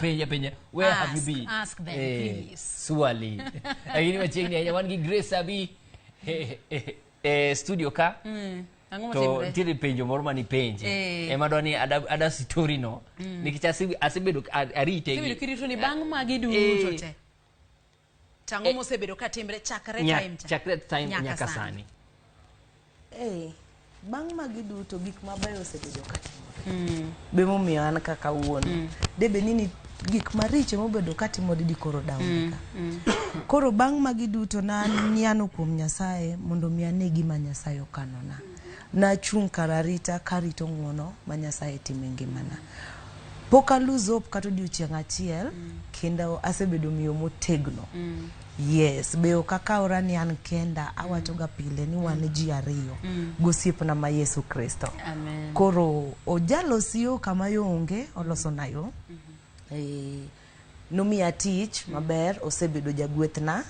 Penja penja, where have you Ask, been? ask them, please. Swali. Lakini machiegni ahinya wan gi Grace Abi e studio ka. Ang'o To motimre? nitiere penjo moro manipenje. Ema dwa ni ada story no. Nikech asebedo arite Isebedo gi. kirito ni bang' magi duto te. To ang'o mosebedo ka timre chakre time cha? Chakre time nyaka sani. Bang' magi duto gik mabeyo osebedo ka timore. Be momiyo an kaka wuon. Debe ni gik maricho mobedo ka timore dikoro daonge ka. Koro bang' magi duto na niano kuom Nyasaye mondo mi ane gima Nyasaye okanona. Nachung' kar arita karito ng'uono ma Nyasaye timo e ngimana. Pok a lose hope kata odiochieng' achiel kendo asebedo miyo motegno. Yes, be ok akawra ni an kenda, awacho ga pile ni wan ji ariyo gosiepna ma Yesu Kristo. Amen. Koro ojalosi yo kama yo onge, olosona yo. Nomiya tich maber, osebedo jagwethna,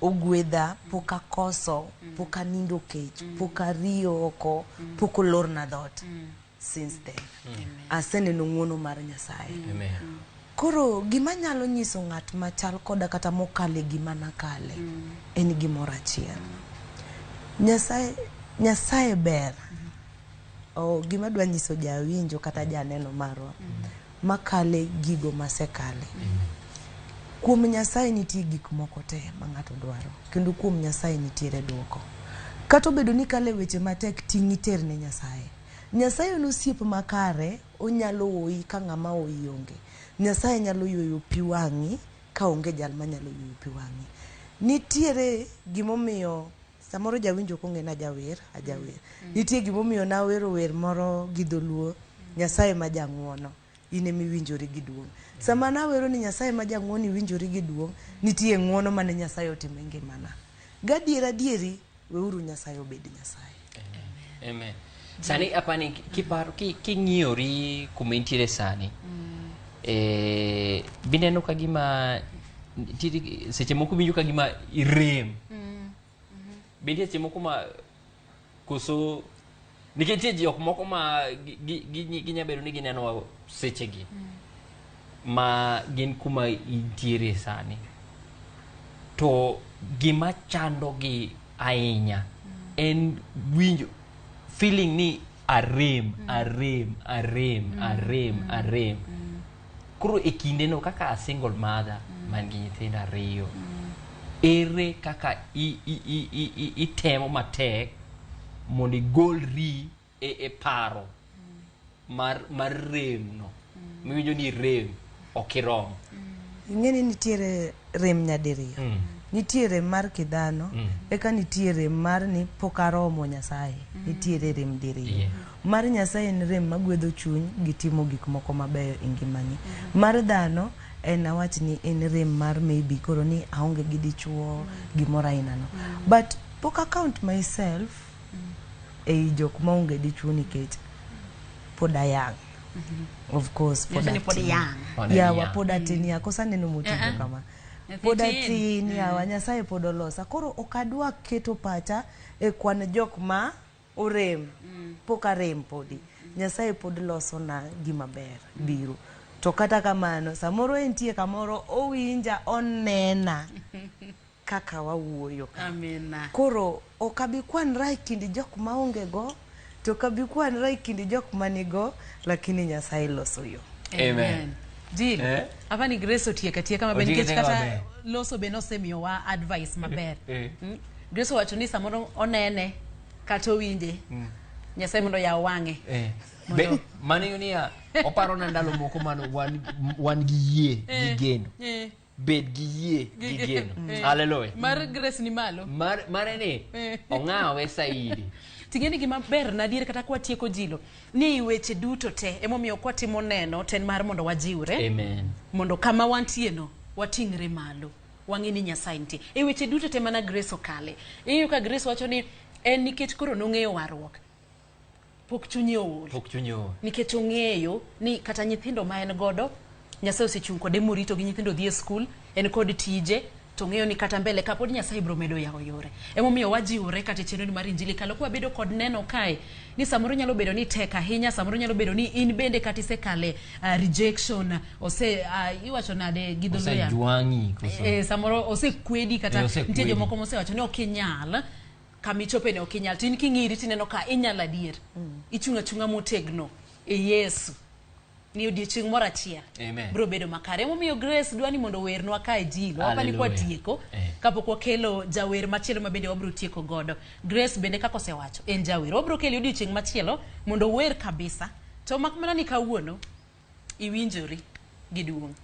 ogwedha, pok akoso, pok anindo kech, pok ariyo oko, pok olorna dhoot. Since then, aseneno ng'uono mar Nyasaye. Amen. Koro gima nyalo nyiso ng'at machal koda kata mokale gima nakale en gimoro achiel. Nyasaye ber. Gima dwa nyiso jawinjo kata janeno marwa makale gigo masekale. Kuom Nyasaye nitie gik moko te ma ng'ato dwaro kendo kuom Nyasaye nitiere duoko. Kata obedo ni kale weche matek ting' iter ne Nyasaye. Nyasaye en osiep makare, onyalo oyi ka ng'ama oyi onge. Nyasaye nyalo yweyo pi wang'i ka onge jal manyalo yweyo pi wang'i. Nitiere gimomiyo samoro jawinjo ok ong'e ni ajawer, ajawer. Nitie gimomiyo nawero wer moro gi dholuo, Nyasaye ma jang'uono, in ema iwinjori gi duong'. Sama nawero ni Nyasaye ma jang'uono iwinjori gi duong', nitie ng'uono mane Nyasaye otimo e ngimana. Gadier adieri, weuru Nyasaye obed Nyasaye. Amen. Sani apani kiparo king'iyori kuma intiere sani. Bineno ka gima nitiere seche moko winjo ka gima irem. Be nitie seche moko ma koso nikech nitie jok moko ma ginya bedo ni gineno sechegi ma gin kuma intiere sani to gima chandogi ahinya en winjo feeling ni arem, arem, arem, arem, arem. Koro e kindeno kaka a single mother man gi nyithindo ariyo, ere kaka itemo matek mondo igolri e paro mar rem no miwinjo ni rem ok irom? Ing'e ni nitiere rem nyadiriyo. Nitie rem mar kidhano, eka nitie rem mar ni pok aromo Nyasaye. Nitiere rem diriyo. Mar Nyasaye en rem magwedho chuny gi timo gik moko mabeyo e ngimani. Mar dhano en awach ni en rem mar maybe koro ni aonge gi dichuo, gimoro aina no. But pok a count myself ei jok maonge dichuo nikech pod ayang'. Of course, pod Nyiso ni pod atin. iyang'. Pod Yawa, iyang'. pod atin ya, koso aneno moting'o kama. Nyathi Pod tin. atin yawa, Nyasaye pod olosa. Koro ok adwa keto pacha e kwan jok ma orem. Pok arem podi. Nyasaye pod losona gima ber biro. To kata kamano, samoro entie kamoro owinja onena kaka wawuoyo ka. Amina. Koro ok abi kwanra e kind jok maonge go, to ok abi kwanra e kind jok manigo, lakini Nyasaye loso yo. Amen. Jill, apa ni Grace otieko atieka maber Otieko nikech atieka kata maber. loso be nosemiyowa advice maber. Grace owacho ni samoro onene kata owinje. Nyasaye mondo oyaw wang'e. Be, mano yo niya, oparo na ndalo moko mano wan gi yie gi geno. Bed gi yie gi geno. Hallelujah. Mar Grace ni malo. Mare ni ong'awe saidi. Ting'e ni gima ber na adier kata kwatieko jilo ni weche duto te emomiyo kwatimo neno to en mar mondo wajiwre. Amen. Mondo kama wantie no wating're malo. Wang'e ni Nyasaye nitie. E weche duto te mana Grace okale. Iyudo ka Grace wacho ni en nikech koro nong'eyo warruok. Pok chunye ool. Pok chunye ool. Nikech ong'eyo ni kata nyithindo ma en godo Nyasaye osechung' kode morito gi nyithindo dhi e skul, en kod tije. To ng'eyo ni kata mbele kapod Nyasaye biro medo yawo yore. Emomiyo wajiwore kata e chenro mar Injili Kalo kwabedo kod neno kae ni samoro nyalo bedo ni tek ahinya, samoro nyalo bedo ni in bende kata isekale rejection, ose iwacho nade gi dholuo ya? Osejwang'i koso? Samoro osekwedi kata Eh, osekwedi. nitie jomoko mosewacho ni ok inyal kama ichope ne ok inyal to in king'iri tineno ka inyalo adier. Ichung' achung'a motegno e Yesu ni odiochieng' moro achiel Amen. biro bedo makare. Emomiyo Grace dwa ni mondo owernwa kae jilo. Wapa ni Hallelujah. kwatieko kapok wakelo jawer machielo ma bende wabiro tieko godo. Grace bende kaka osewacho en jawer. Wabiro kele odiochieng' machielo mondo ower kabisa. To mak mana ni kawuono iwinjori gi duong'.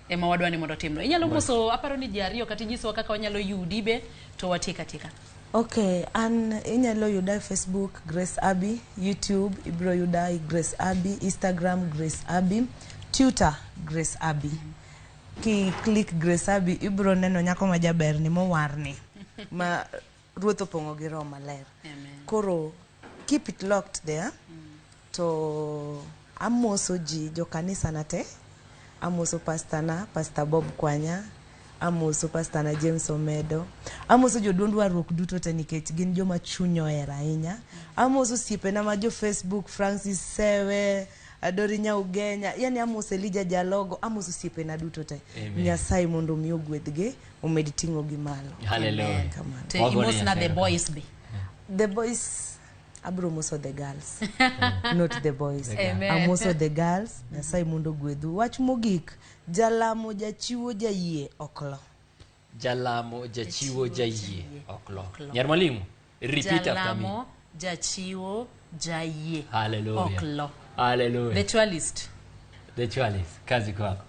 Ema wadwa ni mondo otimno. Inyalo moso aparo ni ji ariyo kata inyisowa kaka wanyalo yudi be to watiek atieka. Okay, an inyalo yuda e Facebook Grace Abbey, YouTube ibiro yuda e Grace Abbey, Instagram Grace Abbey, Twitter Grace Abbey. Ki click Grace Abbey ibiro neno nyako ma jaberni mowarni ma Ruoth opong'o gi Roho Maler. Amen. Koro keep it locked there. To amoso ji jokanisa na te, amoso pastor na, Pastor Bob Kwanya, amoso pastor na James Omedo, amoso joduond warruok duto te nikech gin joma chuny ohero ahinya. Amoso osiepena ma jo Facebook, Francis Sewe, Adori Nyaugenya, yani amoso Elijah Jalogo, amoso osiepena duto te. Amen. Nyasaye mondo omi ogwedhgi, omed ting'ogi malo. Hallelujah. Kamano. To Wagone imosna Nyasaye the erokamano. boys be. The boys, abro moso the girls, not the boys. Amen. Amoso the girls, Nyasaye mondo ogwedhu. Wach mogik, jalamo, jachiwo, jayie ok lo. Jalamo, jachiwo, jayie ok lo. Nyar mwalimu, repeat after me. Jalamo, jachiwo, jayie. Hallelujah. Ok lo. Hallelujah. The Chwalist. The Chwalist. Kazi kwako.